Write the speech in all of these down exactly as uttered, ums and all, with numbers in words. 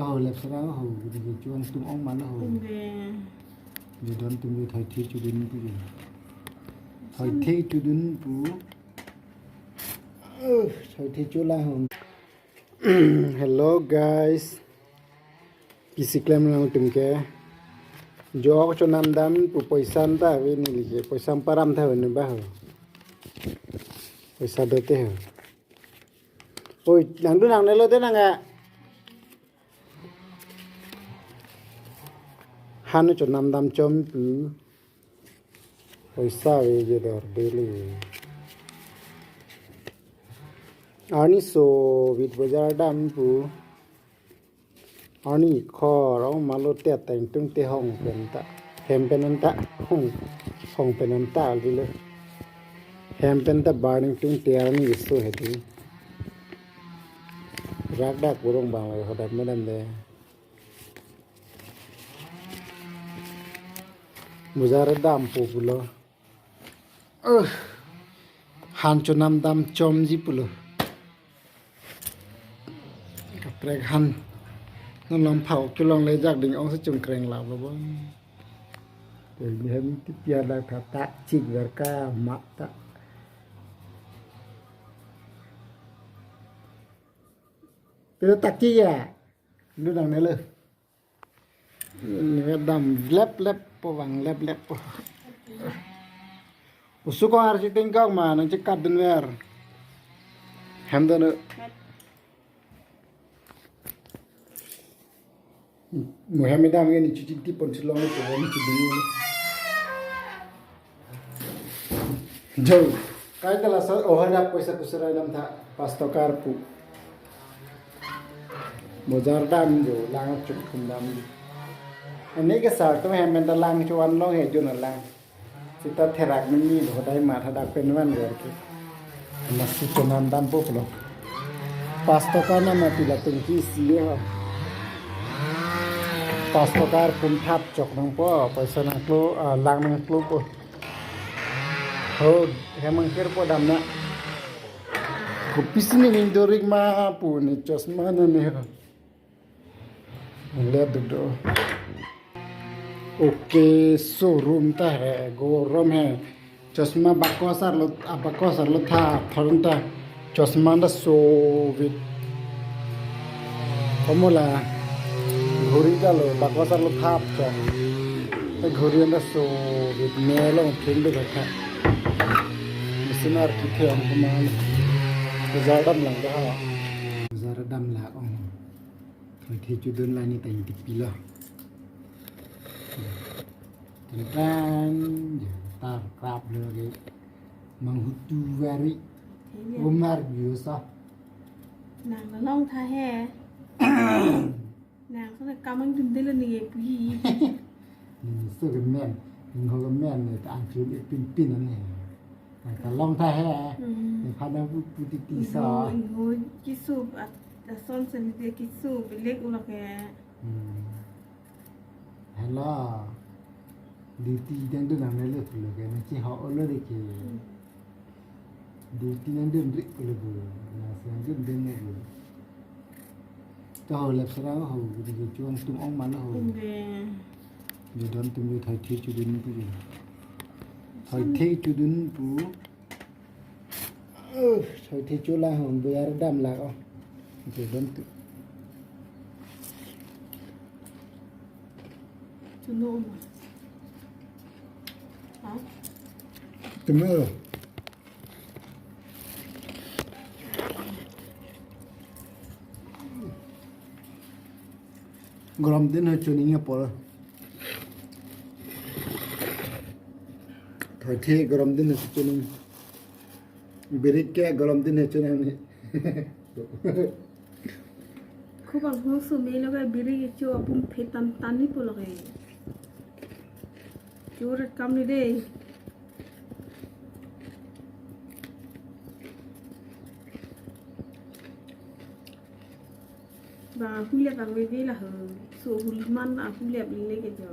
Ho lep serang ho, gini ke chuang tum ong mana ho. Tum ke. Jodon tum ke thoi the chodun pu ke. Thoi the chodun pu. Uh, thoi the chola ho. Hello guys. Pisi klem lang tum ke. Jo chonam dam pu poisa ta ave neli ke. Poisa param ta ave ne ba ho. Poisa dote ho. Oi, nangdun nangnelo de nang a. Han chonam dam chom pu. Poisa ave je dor dele. Arni so vit bojar dam pu. Arni khor ong malo te teng tung te hong pen ta. Hem pen an ta. Hong, hong pen an ta dele. Hem pen ta burning tung te arni so he di. Rak dak burung bang lo hadak madam de. Bojar dam pu pulo. Uh, han chonam dam chomji pulo. Kaprek han. Non lam phau kelong le jak ding ong se chungkreng la bo bo. Te ni hem ti pia la tha ta chik ver ka ma ta. Pero ta ki ya. Lu dang ne le. Ni dam lep lep po bang lep lep po. Usu ko har chiting kok ma nang chekat dun ver. Hem dun. Mu hem dam ni chuching ti pon chulong ni po ni chudun ni. Jo, kai ta la sa ohar dak poisa kuserai nam tha, pas tokar pu. Bojar dam jo, lang chuk khum dam jo. Ani ke sar tu hem men ta lang chuan long he jo na lang. Sita therak ni ni lo dai ma tha dak pen van gar ke. Masi chonam dam po pulo. Pas tokar na mati la tengki si ho. Pas tokar kum thap chok nang po, poisa nang klo, ah, lang nang klo po. Ho, hem angker po dam na. Kopisi ni ning dorik ma pu ni chosma na ni ho. Let do do. Okay, showroom ta he, gorom he. Chosma bakos arlo, ah, bakos arlo tha, thorun ta. Chosma ta so vit. Komola, ghuri ta lo, bakos arlo thap ta. Ta ghuri ta so vit, me long thim de kha. Mesin ar ki the ang koman. Bojar dam lang da ha. Bojar dam lang ong. Thoi the chodun la ni ta ingti pilo. Tentang, ya, tar krap lo ke. Manghutu vari. Umar biasa. Nang long tha he. Nang sana kamang dun dele ni ye pu hi. Ni so ke men, ni ho ke men ni ta angchun e pin pin ani. Nang ta long tha he. Hmm. Ni phana pu pu ti ti so. Ingo, ingo kisu at ason sen de kisu belek ulak he. Hmm. Hello. Duty dang dun nang le pulo ke na chi ho olo de ke. Duty nang dun ri pulo bu. Na sang dun dun ne bu. To ho lep serang ho, di ke chuang tum ong mana ho. Inde. Jodon tum thoi the chodun pu. Thoi the chodun pu. Uh, thoi the chola hon bojar dam la oh. Jodon tu. Chuno ma. Ha? Tumelo. Gorom din ho chuning apor. Thoi the gorom din ho chuning. Birik ke gorom din ho chuning ni. Khubang hong sumi lo ke birik ke chu apum phetan tan ni pulo ke. Chu ret kam ni de. Ba hulep abang veve la ho. So hulman a hulep le ke jo.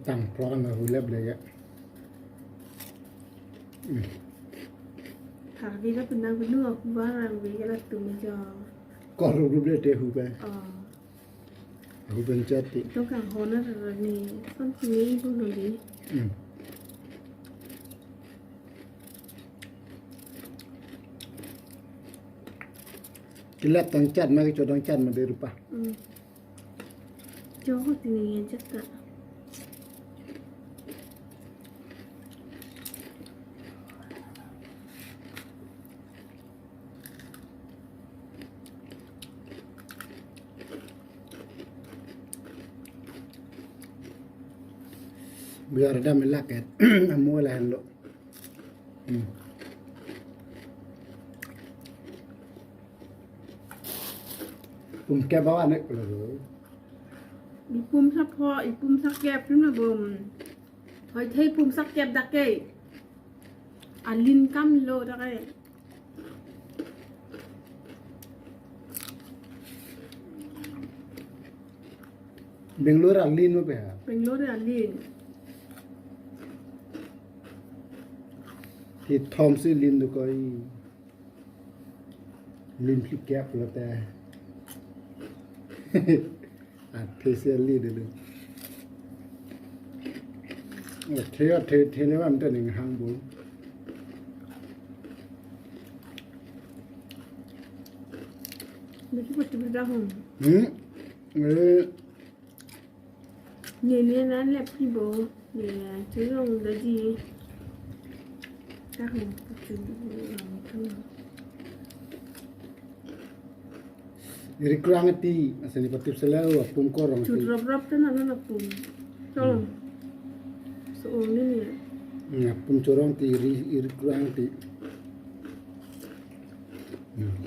Tang plon a hulep le ke. Tharve la penang penu a huvar abang veve la tum jo. Kor rup le te hu pe. Oh. Ahu pen chatti. Ito kang hona rani. Son sini ibu nuli. Hmm. Kilat tang chat ma, kecho tang chat ma de rupa. Hmm. Cho ho tini ya chat ta. Biar ada melak ya. Amo lahenlo. Hmm. Pum kep awan ne. Ipum sapho, ipum sakep, pum na bom. Hoi thei pum sakep dak ke. Alin kam lo dak ke. Bangalore alin mo pe ha? Bangalore alin. Kethom si lin dokok. Lim phlikep lote. Athe si lin dulu. Athe, athe, athe ne wan te ning hang bo. Besi pati beda hum. Hmm? Eh, Nene nan lep ki bo. Ne, chulong daji. Tahu, chulong. Iri krang ti, asal ni patip selalu apum korong ti. Chutrop rop tu nana na pum. Tolong. So, nene. Hmm, apum chorong ti, iri, iri krang ti. Hmm.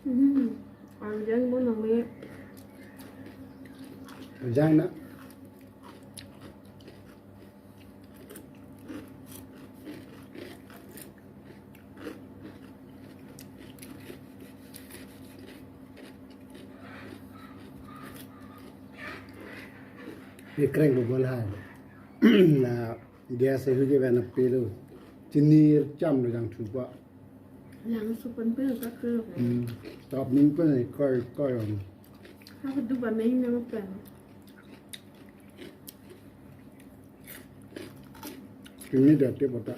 Hmm. Arjang mo nang me. Arjang na. Ye kreng ko bol hai. Na Gas ahu ke bana pelo. Chini cham lo jangthu pa. Jang supan pe ka ke. Hmm. Top ning pa ni koi koi on. Ha du ba mei mei pen. Chini da te bata.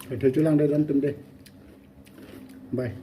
Hethe chulang de dan tum de. Bye.